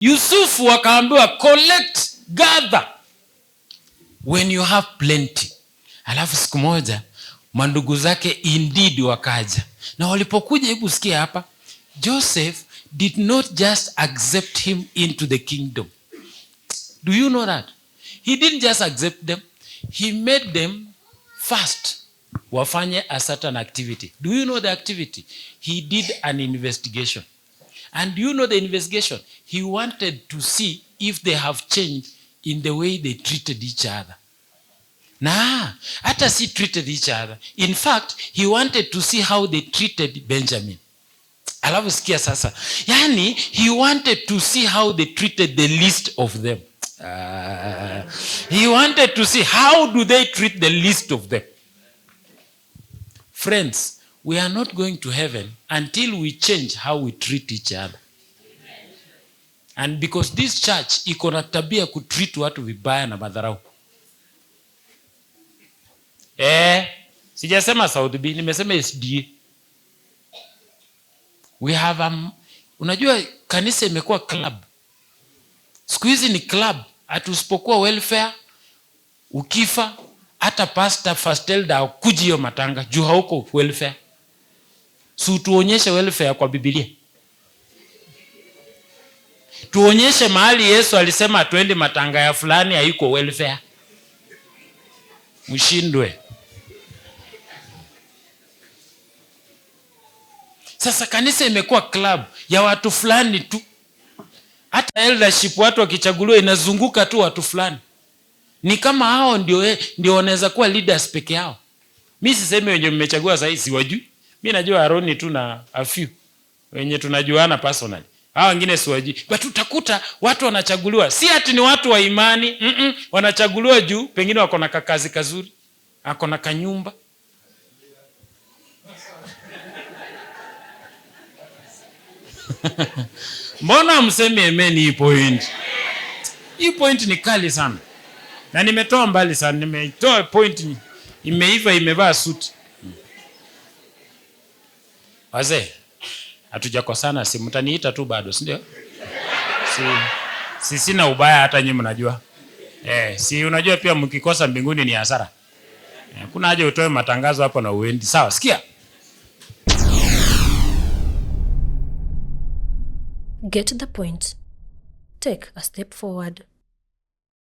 Yusufu akaambiwa collect, gather when you have plenty. Alafu siku moja mandugu zake indeed wakaja, na walipokuja, hebu sikia hapa, Joseph did not just accept him into the kingdom. Do you know that? He didn't just accept them, he made them fast, wafanye a certain activity. Do you know the activity? He did an investigation. And do you know the investigation? He wanted to see if they have changed in the way they treated each other. Na hata si treated each other. In fact, he wanted to see how they treated Benjamin. Alafu sikia sasa, yani he wanted to see how they treated the least of them. He wanted to see how do they treat the least of them. Friends, we are not going to heaven until we change how we treat each other. And because this church iko na tabia kutreat watu vibaya na madharau. Sijasema South B, nimesema SDA. We have a, unajua kanisa imekuwa club. Siku hizi ni club. Ati usipokuwa welfare ukifa, hata pastor first elder hakuji hiyo matanga juu hauko welfare. Si tuonyeshe welfare kwa Biblia. Tuonyeshe mahali Yesu alisema twende matanga ya fulani haiko welfare. Mshindwe. Sasa kanisa imekuwa club ya watu fulani tu. Hata eldership watu wakichaguliwa inazunguka tu watu fulani. Ni kama hao ndio wanaweza kuwa leaders peke yao. Mimi sisemi wenye mmechagua sasa siwajui. Mimi najua Aroni tu na a few wenye tunajuana personally. Hao wengine siwajui. But utakuta watu wanachaguliwa si ati ni watu wa imani, wanachaguliwa juu pengine wako na kakazi kazuri, ako na kanyumba. Mbona msemi amen hii point? Hii point ni kali sana. Na nimetoa mbali sana, nimetoa point imeiva, imevaa suti. Wazee, hatujakosana, si mtaniita tu bado, si ndio? Si sina ubaya, hata nyinyi mnajua. Si unajua pia mkikosa mbinguni ni hasara. Kuna haja utoe matangazo hapo na uendi. Sawa, sikia. Get the point. Take a step forward.